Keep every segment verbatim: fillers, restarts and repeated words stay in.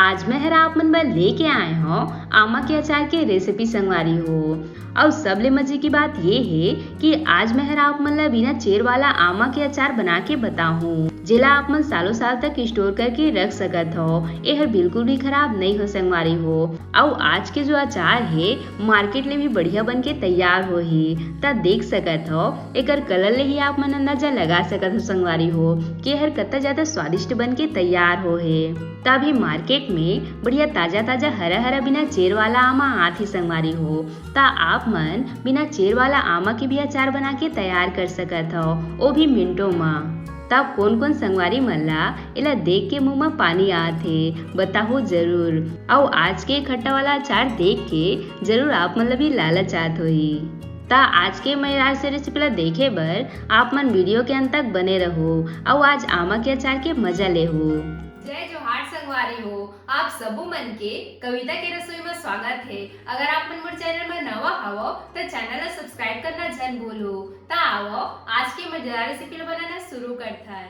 आज मैं हर आप मन बर लेके आए हौं आमा के अचार के रेसिपी संगवारी हो। अउ सबले मजे की बात ये हे कि आज मैं हर आप मन ला बिना चेर वाला आमा के अचार बना के बताहूँ, जेला आप मन सालों साल तक स्टोर करके रख सकत हो। एहर बिल्कुल भी खराब नहीं हो संगवारी हो। अउ आज के जो अचार हे मार्केट ले भी बढ़िया बन के तैयार होही। त देख सकत हो, एकर कलर ले ही आप मन अंदाजा लगा सकत हो संगवारी हो कि एहर कत्ता ज्यादा स्वादिष्ट बन के तैयार होहे। त अभी मार्केट में बढ़िया ताजा ताजा हरा हरा बिना चेर वाला आमा आत ही संगवारी हो। त आप मन बिना चेर वाला आमा के भी अचार बना के तैयार कर सकत हो, ओ भी मिनटों म। त कोन कोन संगवारी मन ला एला देख के मुंह म पानी आत हे, बताहू जरूर। अउ आज के खट्टा वाला अचार देख के जरूर आप मन ला भी लालच आत होही। त आज के मजेदार से रेसिपी ला देखे बर आप मन वीडियो के अंत तक बने रहू अउ आज आमा के अचार के मजा लेहू। जय जोहार संगवारी हो, आप सबो मन के कविता के रसोई में स्वागत हे। अगर आप मन मोर चैनल में नवा हवो त चैनल ला सब्सक्राइब करना झन भूलू। त आवो आज के मजेदार रेसिपी ला बनाना शुरू करथन।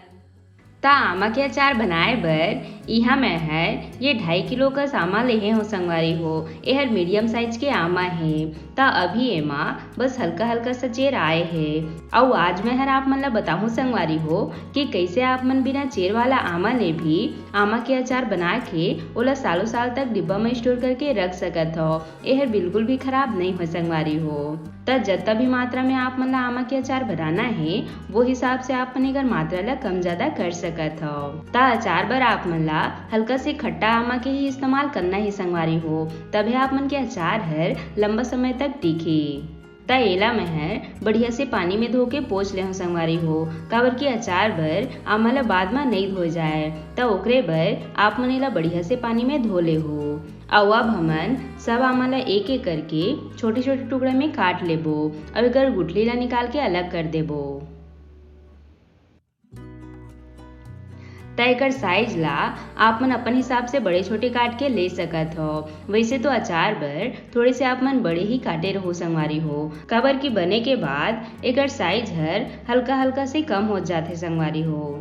त आमा के अचार बनाए बर इहाँ मैं हर ये ढाई किलो कस आमा लेहे हो संगवारी हो। एहर मीडियम साइज के आमा हे। त अभी एमा बस हल्का हल्का सा चेर आए हे। अउ आज मैं हर आप मन ला बताहूँ संगवारी हो कि कैसे आप मन बिना चेर वाला आमा ले भी आमा के अचार बना के ओला सालों साल तक डिब्बा में स्टोर करके रख सकत हो। एहर बिल्कुल भी खराब नहीं हो संगवारी हो। त जत्ता भी मात्रा में आप मन ला आमा के अचार बनाना हे, वो हिसाब से आप मन एकर मात्रा ला कम ज्यादा कर सकत हो। त अचार बर आप मन ला हल्का से खट्टा आमा के ही इस्तेमाल करना हे संगवारी हो, तभे आप मन के अचार हर लंबा समय तक टिकही। त एला मैं हर बढ़िया से पानी में धो के पोंछ ले हूँ संगवारी हो, काबर कि अचार बर आमा ला बाद म नई धोए जाए। त ओकरे बर आप मन एला बढ़िया से पानी में धो ले हो। अउ अब हमन सब आमा ला एक एक करके छोटे छोटे टुकड़ा में काट लेबो। अब एकर गुठली ला निकाल के अलग कर देबो। त एकर साइज ला आप मन अपन हिसाब से बड़े छोटे काट के ले सकत हो। वैसे तो अचार बर थोड़े से आप मन बड़े ही काटे रहो संगवारी हो, काबर कि बने के बाद एकर साइज हर हल्का हल्का से कम हो जाथे संगवारी हो।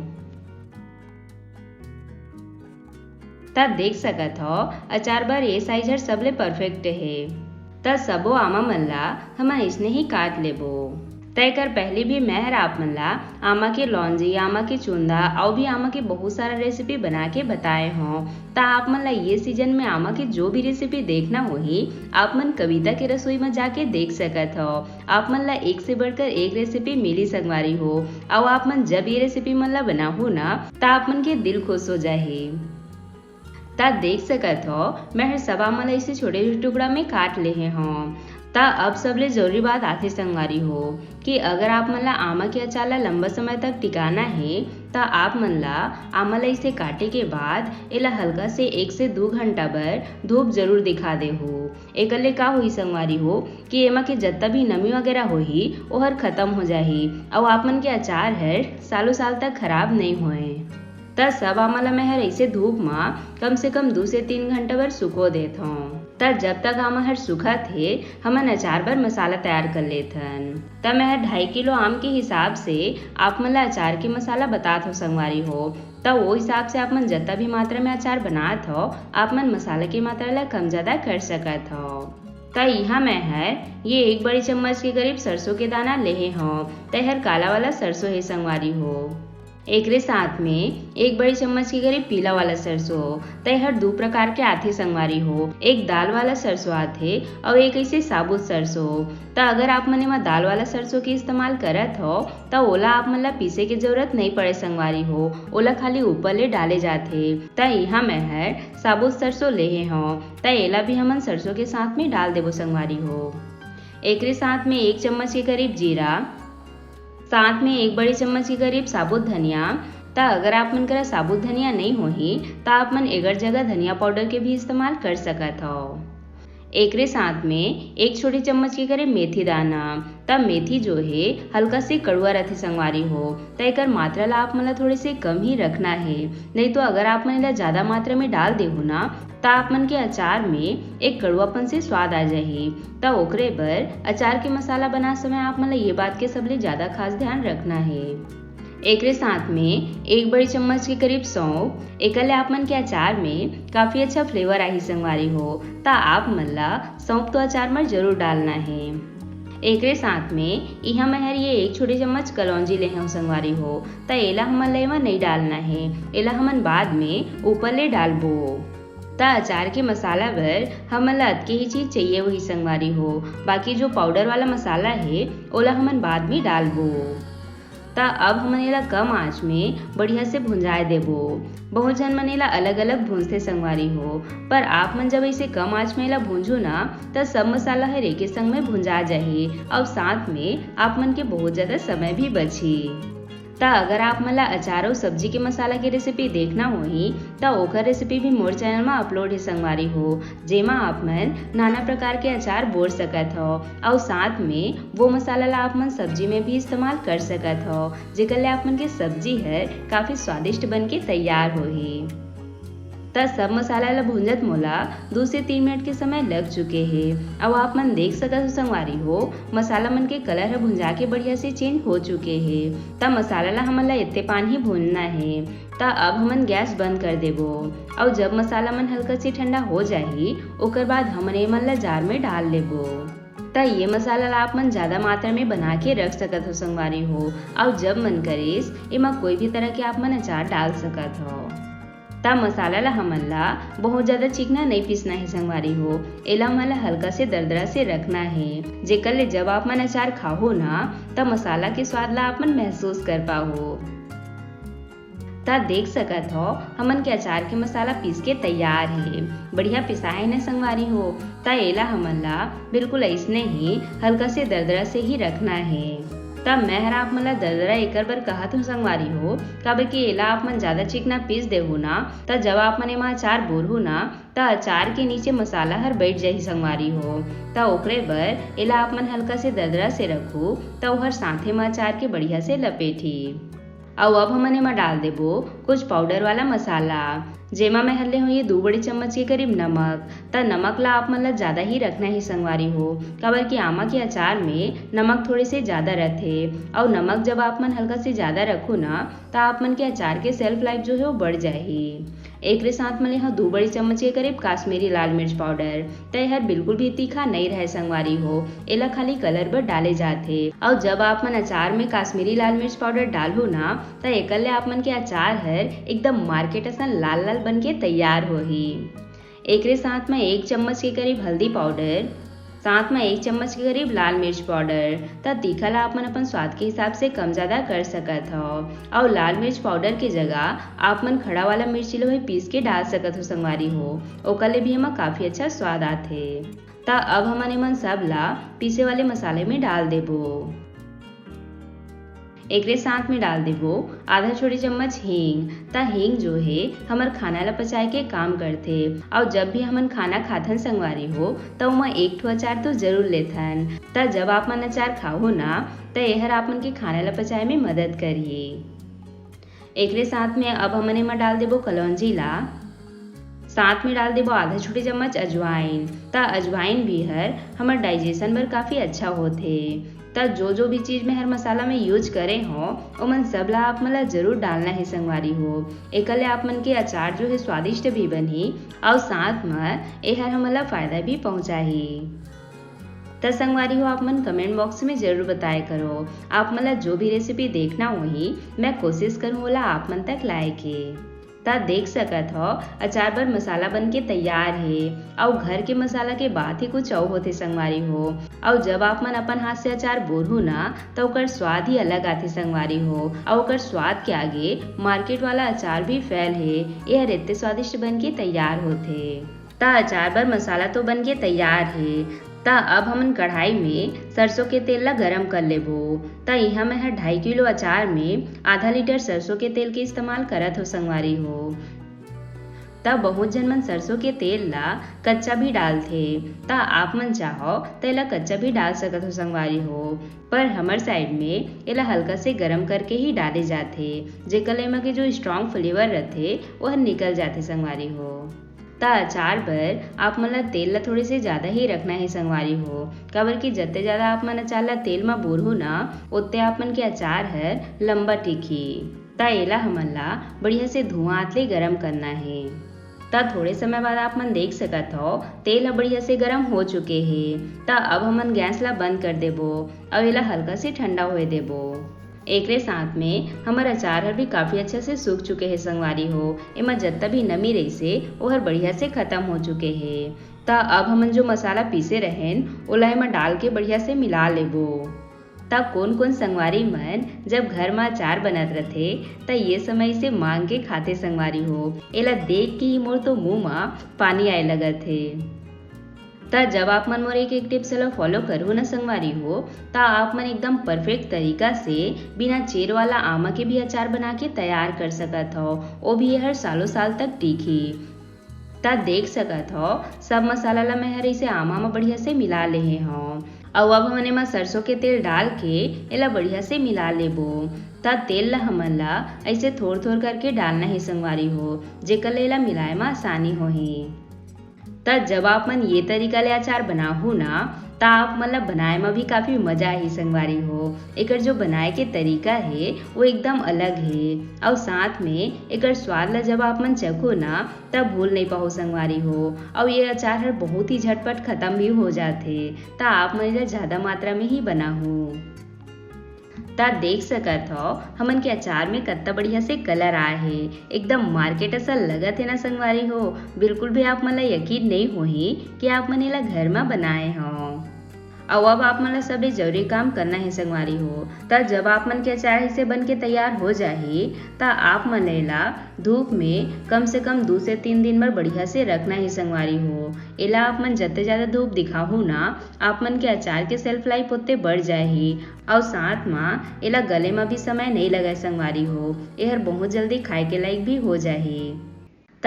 त देख सकत हो, अचार बर ये साइज हर सबले परफेक्ट हे। त सबो आमा मन ला हमन अइसने ही काट लेबो। त एकर पहली भी मैं हर आप मन ला आमा के लौंजी, आमा के चुंदा अउ भी आमा के बहुत सारा रेसिपी बना के बताए हों। त आप मन ला ये सीजन में आमा के जो भी रेसिपी देखना होही, आप मन कविता के रसोई में जाके देख सकत हो। आप मन ला एक से बढ़कर एक रेसिपी मिली संगवारी हो। अउ आप मन जब ये रेसिपी मन ला बनाहू ना, त आप मन के दिल खुश हो जाही। त देख सकत हो, मैं हर सब आमा ला इसे छोटे छोटे टुकड़ा में काट लेहे हों। त अब सबले जरूरी बात आथे संगवारी हो कि अगर आप मन ला आमा के अचार ला लंबा समय तक टिकाना हे, त आप मन ला आमा ला इसे काटे के बाद एला हल्का से एक से दू घंटा बर धूप जरूर दिखा देहू। एकर ले का होही संगवारी हो कि एमा के जत्ता भी नमी वगैरह होही, ओहर खत्म हो जाही अउ आप मन के अचार हर सालों साल तक खराब नई होए। त सब आमा ला मैं हर ऐसे धूप म कम से कम दू से तीन घंटा बर सुखो देत हौं। त जब तक आमा हर सुखत हे, हमन अचार बर मसाला तैयार कर लेथन। त मैं हर ढाई किलो आम के हिसाब से आप मन ला अचार के मसाला बतात हौं संगवारी हो। त वो हिसाब से आप मन जत्ता भी मात्रा में अचार बनात हो, आप मन मसाला के मात्रा ला कम ज्यादा कर सकत हो। त इहाँ मैं हर ये एक बड़ी चम्मच के करीब सरसों के दाना लेहे हों। त एहर काला वाला सरसों हे संगवारी हो। एकरे साथ में एक बड़ी चम्मच के करीब पीला वाला सरसों। त एहर दू प्रकार के आथे संगवारी हो, एक दाल वाला सरसों आथे अउ एक ऐसे साबुत सरसों। त अगर आप मन एमा दाल वाला सरसों के इस्तेमाल करत हो, त ओला आप मन ला पीसे के जरूरत नई पड़े संगवारी हो, ओला खाली ऊपर ले डाले जाथे। त इहाँ मैं हर साबुत सरसों लेहे हों, त एला भी हमन सरसों के साथ में डाल देबो संगवारी हो। एकरे साथ में एक चम्मच के करीब जीरा, साथ में एक बड़ी चम्मच के करीब साबुत धनिया। त अगर आप मन करा साबुत धनिया नई होही, त आप मन एकर जगह धनिया पाउडर के भी इस्तेमाल कर सकत हो। एकरे साथ में एक छोटी चम्मच के करीब मेथी दाना। त मेथी जो हे हल्का से कड़ुआ रथे संगवारी हो, त एकर मात्रा ला आप मन ला थोड़े से कम ही रखना हे, नई तो अगर आप मन एला ज्यादा मात्रा में डाल देहू ना, त आप मन के अचार में एक कड़ुआपन से स्वाद आ जाही। त ओकरे बर अचार के मसाला बनात समय आप मन ला ये बात के सबले ज्यादा खास ध्यान रखना हे। एकरे साथ में एक बड़ी चम्मच के करीब सौंफ। एकर ले आप मन के अचार में काफी अच्छा फ्लेवर आही संगवारी हो। त आप मन ला सौंफ तो अचार में जरूर डालना हे। एकरे साथ में इहाँ मैं हर ये एक छोटे चम्मच कलौंजी ले हूँ संगवारी हो, त एला हमन ला एमा नहीं डालना हे, एला हमन बाद में ऊपर ले डालबो। त अचार के मसाला बर हमन ला अतके ही चीज चाहिए वही संगवारी हो, बाकी जो पाउडर वाला मसाला हे ओला हमन बाद में डालबो। त अब हमन एला कम आंच में बढ़िया से भुंजाए देबो। बहुत झन मन एला अलग-अलग भूंजथे संगवारी हो, पर आप मन जब ऐसे कम आंच में एला भूंजू ना, त सब मसाला हर एके संग में भुंजा जाही और साथ में आप मन के बहुत ज्यादा समय भी बची। त अगर आप मन ला अचार अउ सब्जी के मसाला के रेसिपी देखना होही, त ओकर रेसिपी भी मोर चैनल म अपलोड हे संगवारी हो, जेमा आप मन नाना प्रकार के अचार बोर सकत हव अउ साथ में वो मसाला ला आप मन सब्जी में भी इस्तेमाल कर सकत हव, जेकर ले आप मन के सब्जी हर काफी स्वादिष्ट बन के तैयार होही। त सब मसाला ला भूंजत मोला दू से तीन मिनट के समय लग चुके हे। अउ आप मन देख सकत हो संगवारी हो, मसाला मन के कलर ह भुंजा के बढ़िया से चेंज हो चुके हे। त मसाला ला हमन ला एते पान ही भूनना हे। त अब हमन गैस बंद कर देबो। अउ जब मसाला मन हल्का से ठंडा हो जाही, ओकर बाद हमन एमन ला जार में डाल लेबो। त ये मसाला ला आप मन ज्यादा मात्रा में बना के रख सकत हो संगवारी हो। अउ जब मन करेस, एमा कोई भी तरह के आप मन अचार डाल सकत हो। त मसाला ला हमन ला बहुत ज्यादा चिकना नहीं पीसना हे संगवारी हो, एला हमन ला हल्का से दरदरा से रखना हे, जेकर ले जब आप मन अचार खाहो ना, त मसाला के स्वाद ला आप मन महसूस कर पाहो। त देख सकत हो, हमन के अचार के मसाला पीस के तैयार हे। बढ़िया पिसाए हे न संगवारी हो, त एला हमन ला बिल्कुल अइसने ही हल्का से दरदरा से ही रखना हे। त मैं हर आप मन ला दरदरा एकर बर कहत हूँ संगवारी हो, काबर कि एला आप मन ज्यादा चिकना पीस देहू ना, त जब आप मन एमा अचार बोरहू ना, त अचार के नीचे मसाला हर बैठ जाही संगवारी हो। त ओकरे बर एला आप मन हल्का से दरदरा से रखू, त ओहर साथे म अचार के बढ़िया से लपेटही। अउ अब हमन एमा डाल देबो कुछ पाउडर वाला मसाला, जेमा मैं हर ले हूँ ये दू बड़े चम्मच के करीब नमक। त नमक ला आप मन ला ज्यादा ही रखना ही संगवारी हो, काबर कि आमा के अचार में नमक थोड़े से ज्यादा रथे, अउ नमक जब आप मन हल्का से ज्यादा रखू ना, त आप मन के अचार के शेल्फ लाइफ जो है वो बढ़ जाही। एकरे साथ में ले हूँ दू बड़ी चम्मच के करीब काश्मीरी लाल मिर्च पाउडर। त एहर बिल्कुल भी तीखा नहीं रहे संगवारी हो, एला खाली कलर बर डाले जाथे। अउ जब आप मन अचार में काश्मीरी लाल मिर्च पाउडर डालहू ना, त एकर ले आप मन के अचार हर एकदम मार्केट असन लाल लाल बन के तैयार होही। एकरे साथ में एक चम्मच के करीब हल्दी पाउडर, साथ में एक चम्मच के करीब लाल मिर्च पाउडर। त तीखा ला आप मन अपन स्वाद के हिसाब से कम ज्यादा कर सकत हव। अउ लाल मिर्च पाउडर के जगह आप मन खड़ा वाला मिर्ची ला भी पीस के डाल सकत हो संगवारी हो, ओकर ले भी एमा काफी अच्छा स्वाद आथे। त अब हमन एमन सब ला पीसे वाले मसाले में डाल देबो। एकरे साथ में डाल देबो आधा छोटी चम्मच हींग। त हींग जो हे हमर खाना ला पचाए के काम करथे, अउ जब भी हमन खाना खाथन संगवारी हो, त ओमा एक ठो अचार तो जरूर लेथन। त जब आप मन अचार खाहो ना, त एहर आप मन के खाना ला पचाए में मदद करही। एकरे साथ में अब हमन एमा डाल देबो कलौंजी ला, साथ में डाल देबो आधा छोटी चम्मच अजवाइन। त अजवाइन भी हर हमर डाइजेशन बर काफी अच्छा होथे। त जो जो भी चीज मैं हर मसाला में यूज करे हो, ओमन सब ला आप मन ला जरूर डालना हे संगवारी हो। एकर ले आप मन के अचार जो है स्वादिष्ट भी बनही, अउ साथ में एहर हमन ला फायदा भी पहुंचाही। त संगवारी हो, आप मन कमेंट बॉक्स में जरूर बताए करो, आप मन ला जो भी रेसिपी देखना होही, मैं कोशिश करूँ ओला आप मन तक लाए के। त देख सकत हो, अचार बर मसाला बन के तैयार हे। अउ घर के मसाला के बात ही कुछ अउ होथे संगवारी हो। अउ जब आप मन अपन हाथ से अचार बोरहू ना, त ओकर स्वाद ही अलग आथे संगवारी हो। अउ ओकर स्वाद के आगे मार्केट वाला अचार भी फेल हे। एहर एते स्वादिष्ट बन के तैयार होथे। त अचार बर मसाला तो बन के तैयार हे। त अब हमन कढ़ाई में सरसों के तेल ला गरम कर लेबो। त इहाँ मैं ह ढाई किलो अचार में आधा लीटर सरसों के तेल के इस्तेमाल करत हो संगवारी हो। त बहुत झन मन सरसों के तेल ला कच्चा भी डालथे, त आप मन चाहो त एला कच्चा भी डाल सकत हो संगवारी हो, पर हमर साइड में एला हल्का से गरम करके ही डाले जाथे, जेकर ले एमा के जो स्ट्रॉन्ग फ्लेवर रथे, ओह निकल जाथे संगवारी हो। त अचार बर आप मन ला तेल ला थोड़े से ज्यादा ही रखना हे संगवारी हो, काबर कि जत्ते ज्यादा आप मन अचार ला तेल मा बोरहू ना, ओत्ते आप मन के अचार हर लंबा टिकही। त एला हमन ला बढ़िया से धुआं आत ले गरम करना हे। त थोड़े समय बाद आप मन देख सकत हव, तेल ह बढ़िया से गरम हो चुके हे। त अब हमन गैस ला बंद कर देबो, अउ एला हल्का से ठंडा होए देबो। एकरे साथ में हमर अचार हर भी काफी अच्छा से सूख चुके हे संगवारी हो। एमा जत्ता भी नमी रहिसे, ओहर बढ़िया से खत्म हो चुके हे। त अब हमन जो मसाला पीसे रहेन, ओला एमा डाल के बढ़िया से मिला लेबो। त कोन-कोन संगवारी मन जब घर म अचार बनत रथे, त ये समय इसे मांग के खाथे संगवारी हो। एला देख के ही मोर तो मुंह म पानी आए लगत हे। त जब आप मन मोर एक-एक टिप्स ल फॉलो करहू न संगवारी हो, त आप मन एकदम परफेक्ट तरीका से बिना चेर वाला आमा के भी अचार बना के तैयार कर सकत हव। ओ भी एहर सालों साल तक टिकही। त देख सकत हव, सब मसाला ला मैं हर इसे आमा म बढ़िया से मिला लेहे हव। अउ अब हमन एमा सरसों के तेल डाल के एला बढ़िया से मिला लेबो। त तेल ला हमन ला अइसे थोर-थोर करके डालना हे संगवारी हो, जेकर ले एला मिलाए म आसानी होही। त जब आप मन ये तरीका ले अचार बनाहू ना, त आप मन ला बनाए म भी काफी मजा आही संगवारी हो। एकर जो बनाए के तरीका हे, वो एकदम अलग हे। अउ साथ में एकर स्वाद ला जब आप मन चखहू ना, तब भूल नइ पाहू संगवारी हो। अउ ये अचार हर बहुत ही झटपट खत्म भी हो जाथे, त आप मन एला ज्यादा मात्रा में ही बनाहू। त देख सकत हव, हमन के अचार में कत्ता बढ़िया से कलर आए हे, एकदम मार्केट असन लगत हे ना संगवारी हो। बिल्कुल भी आप मन ला यकीन नइ होही कि आप मन एला घर म बनाए हव। अउ अब आप मन ला सबले जरूरी काम करना हे संगवारी हो। त जब आप मन के अचार ऐसे बन के तैयार हो जाही, त आप मन एला धूप में कम से कम दू से तीन दिन बर बढ़िया से रखना हे संगवारी हो। एला आप मन जत्ते ज्यादा धूप दिखाहू ना, आप मन के अचार के शेल्फ लाइफ ओत्ते बढ़ जाही। अउ साथ म एला गले म भी समय नइ लगय संगवारी हो, एहर बहुत जल्दी खाए के लायक भी हो जाही।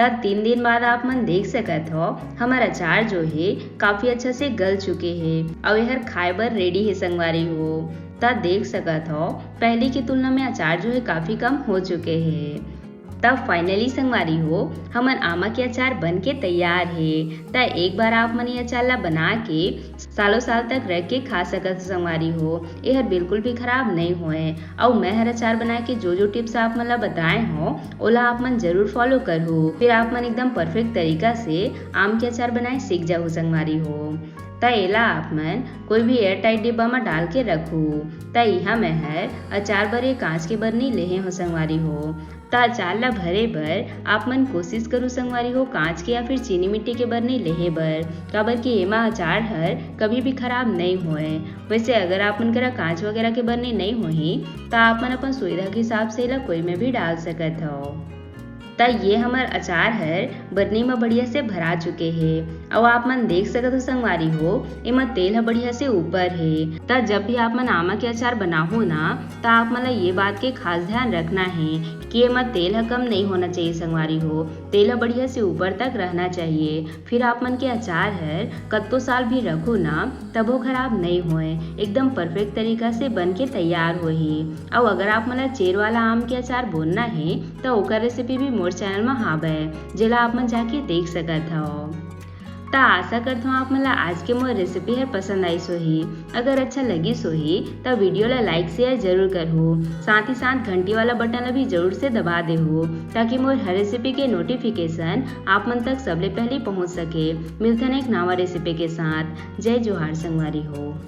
त तीन दिन बाद आप मन देख सकत हव, हमर अचार जो हे काफी अच्छा से गल चुके हे, अउ एहर खाए बर रेडी हे संगवारी हो। त देख सकत हव, पहली की तुलना में अचार जो हे काफी कम हो चुके हे। त फाइनली संगवारी हो, हमर आमा के अचार बन के तैयार हे। त एक बार आप मन ये अचार ला बना के सालों साल तक रख के खा सकत हो संगवारी हो, एहर बिल्कुल भी खराब नइ होए। अउ मैं हर अचार बनाए के जो जो टिप्स आप मन ला बताए हव, ओला आप मन जरूर फॉलो करहू। फिर आप मन एकदम परफेक्ट तरीका से आम के अचार बनाए सीख जाहू संगवारी हो। त एला आप मन कोई भी एयर टाइट डिब्बा म डाल के रखहू। त इहाँ मैं हर अचार बर ये कांच के बरनी लेहे हव संगवारी हो। त अचार ला भरे बर आप मन कोशिश करू संगवारी हो, कांच के या फिर चीनी मिट्टी के बरनी लेहे बर, काबर कि एमा अचार हर कभी भी खराब नइ होए। वैसे अगर आप मन करा कांच वगैरह के बरनी नइ होही, त आप मन अपन सुविधा के हिसाब से एला कोई में भी डाल सकत हव। त ये हमर अचार हर बरनी म बढ़िया से भरा चुके हे। अउ आप मन देख सकत हो संगवारी हो, एमा तेल ह बढ़िया से ऊपर हे। त जब भी आप मन आमा के अचार बनाहू ना, त आप मन ला ये बात के खास ध्यान रखना हे कि एमा तेल ह कम नइ होना चाहिए संगवारी हो, तेल ह बढ़िया से ऊपर तक रहना चाहिए। फिर आप मन के अचार हर कत्तो साल भी रखू ना, तभो खराब नइ होए, एकदम परफेक्ट तरीका से बन के तैयार होही। अउ अगर आप मन ला चेर वाला आम के अचार बोनना हे, त ओकर रेसिपी भी मोर चैनल म हावय, जेला आप मन जाके देख सकत हव। त आशा करत हव आप मन ला आज के मोर रेसिपी हर पसंद आइस होही। अगर अच्छा लगिस होही, त वीडियो ला लाइक शेयर जरूर करहू, साथ ही साथ घंटी वाला बटन ला भी जरूर से दबा देहू, ताकि मोर हर रेसिपी के नोटिफिकेशन आप मन तक सबले पहली पहुंच सके। मिलथन एक नवा रेसिपी के साथ। जय जोहार संगवारी हो।